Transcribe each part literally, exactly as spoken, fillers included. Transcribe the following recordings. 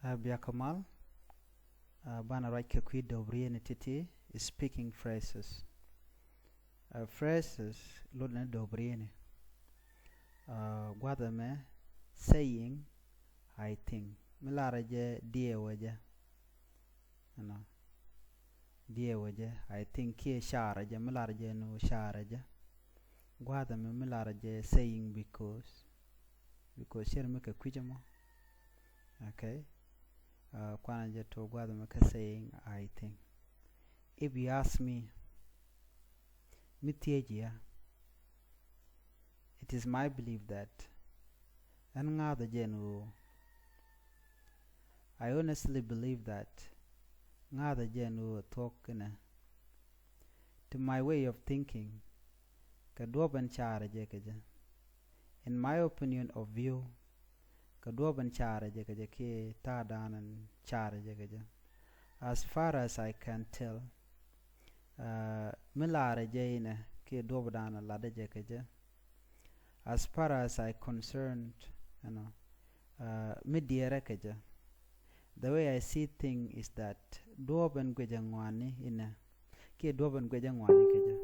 Ɛ, bia kɛ mal. Ɛ, banɛ ruac kɛ kui̱ dɔbrieni ti̱ti̱, speaking phrases. Ɛ, phrases lot ni dɔbrieni. Ɛ, gua̱th ɛmɛ, saying I think, mi larɛ jɛ diɛwɛ jɛ. Ɛnɔ, diɛwɛ jɛ, I think, kiɛ carɛ jɛ, mi larɛ jɛ ni wä carɛ jɛ. Gua̱th ɛmɛ mi larɛ jɛ saying because. Because cir mi kɛ kui̱c ɛmɔ. Okay. Ɛ, kuanɛ jɛ tuɔk gua̱th ɛmɛ kä saying I think. If you ask me, mi thiec ya, it is my belief that, ɛn ŋa̱thä jɛ ɛn ɣöö, I honestly believe that, ŋa̱thä jɛ ɛn ɣöö thuɔ̱k inɛ, to my way of thinking, kɛ duɔ̱ɔ̱p ɛn carɛ jɛ kɛ jɛ, in my opinion of view, kɛ duɔ̱ɔ̱p ɛn carɛ jɛ kɛ jɛ kiɛ ta̱a̱dan ɛn carɛ jɛ kɛ jɛ. As far as I can tell, ɛ, mi larɛ jɛ inɛ kiɛ duɔ̱ɔ̱pdan latdä jɛ kɛ jɛ. As far as I concerned, you know, ɛ, mi diɛɛrɛ kɛ jɛ. The way I see thing is that duɔ̱ɔ̱p ɛn guicɛ ŋuani inɛ kiɛ duɔ̱ɔ̱p ɛn guicɛ ŋuani kɛ jɛ.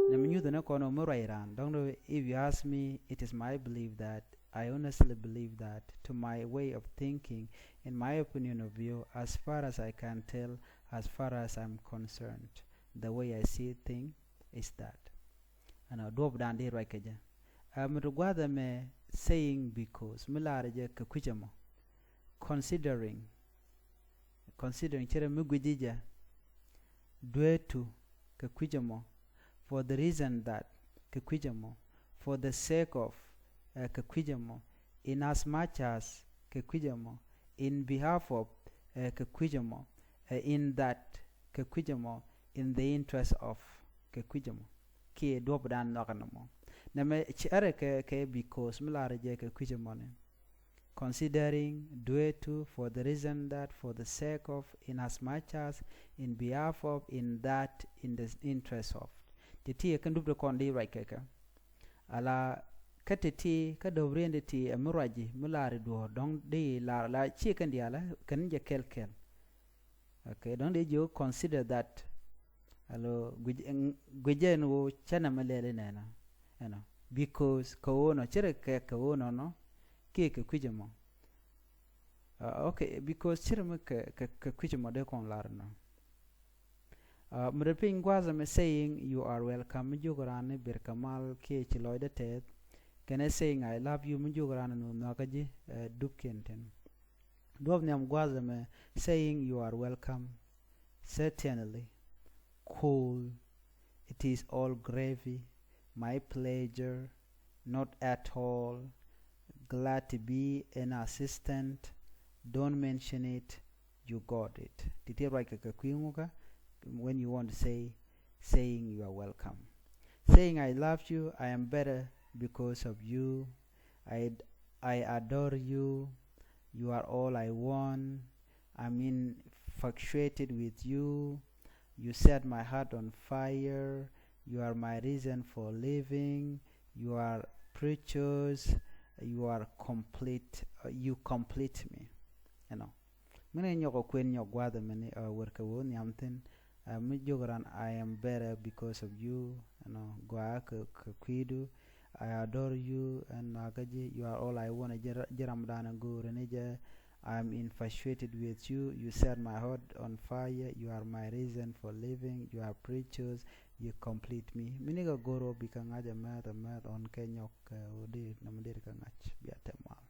Nɛ mi nyuthɛ ni kɔn ɔ mi ruac ran dɔ̱ŋ dɔ, if you ask me, it is my belief that, I honestly believe that, to my way of thinking, in my opinion of view, as far as I can tell, as far as I'm concerned, the way I see thing is that. Ɛnɔ, duɔ̱ɔ̱pdan di ruac kɛ jɛ. Ɛ, mi ti gua̱th ɛmɛ saying because, mi larɛ jɛ kɛ kui̱c ɛmɔ. Considering, considering, cirɛ mi gui̱ci jɛ. Dueetu, kɛ kui̱c ɛmɔ. For the reason that, kɛ kui̱c ɛmɔ. For the sake of, ɛ, kɛ kui̱c ɛmɔ. In as much as, kɛ kui̱c ɛmɔ. In behalf of, ɛ, kɛ kui̱c ɛmɔ. Ɛ, in that, kɛ kui̱c ɛmɔ. In the interest of, kɛ kui̱c ɛmɔ. Kiɛ duɔ̱ɔ̱pdan nhɔakɛ nɔmɔ. Nɛmɛ cɛrɛ kɛ, kɛ because, mi larɛ jɛ kɛ kui̱c ɛmɔni. Considering, dueetu, for the reason that, for the sake of, in as much as, in behalf of, in that, in the interest of. Ti̱ti̱ ɛ kɛn dup ti kɔn di ruac kɛ kɛ. Ala kä ti̱ti̱, kä dɔ̱briɛn ti̱ti̱ ɛ mi ruaci, mi lar i̱ duɔ̱ɔ̱r, dɔ̱ŋ di lar, la ciɛ kɛn diaal, kɛn jɛ kɛl kɛl. Okay, dɔ̱ŋ di jiök consider that. Alo, guic-, guicɛ ɛn ɣöö cä nɛmɛ lɛl inɛnɔ. Ɛnɔ. Because kɛ ɣöö nɔ, cirɛ kɛ kɛ ɣöö nɔnɔ, kiɛ kɛ kui̱c ɛmɔ. Ah, okay, because cirɛ mi kɛ, kɛ, kɛ kui̱c ɛmɔ dee kɔn lar inɔ. Ah, mi rɛ piny gua̱a̱th ɛmɛ saying you are welcome, mi jiök raan ni ber kɛ mal kiɛ ci lɔcdä tɛth. Kɛnɛ saying I love you, mi jiök raan ni nhɔakä ji̱, eh, dupkiɛn tin. Duɔ̱ɔ̱p nhiam gua̱a̱th ɛmɛ, saying you are welcome. Certainly. Cool. It is all gravy. My pleasure. Not at all. Glad to be an assistant. Don't mention it. You got it. Ti̱ti̱ ruac kɛ kɛ kui̱ ŋukä, when you want to say, saying you are welcome. Saying I love you, I am better because of you. I, I adore you. You are all I want. I'm infatuated with you. You set my heart on fire. You are my reason for living. You are precious. You are complete. Uh, you complete me. You know. Ŋinɛ nyɔk ɛ kuën nyɔk gua̱a̱th ɛmɛni, ɛ, wër kɛ wä nhiam thi̱n. Ɛ, mi jiök ran, I am better because of you. Ɛnɔ, gɔaa kɛ, kɛ kui̱du. I adore you, ɛn nhɔakä ji̱. You are all I want. Ji̱, ji̱ ramdan ɛ go̱o̱rä ni jɛ. I'm infatuated with you. You set my heart on fire. You are my reason for living. You are precious. You complete me. Mi ni kɛ go̱o̱r ɔ bikɛ ŋa̱c ɛ mɛth ɛ mɛth ɔn kɛ nyɔk kɛ ɣöö dee nɔmɔ dee kɛ ŋa̱c. Bia te mal.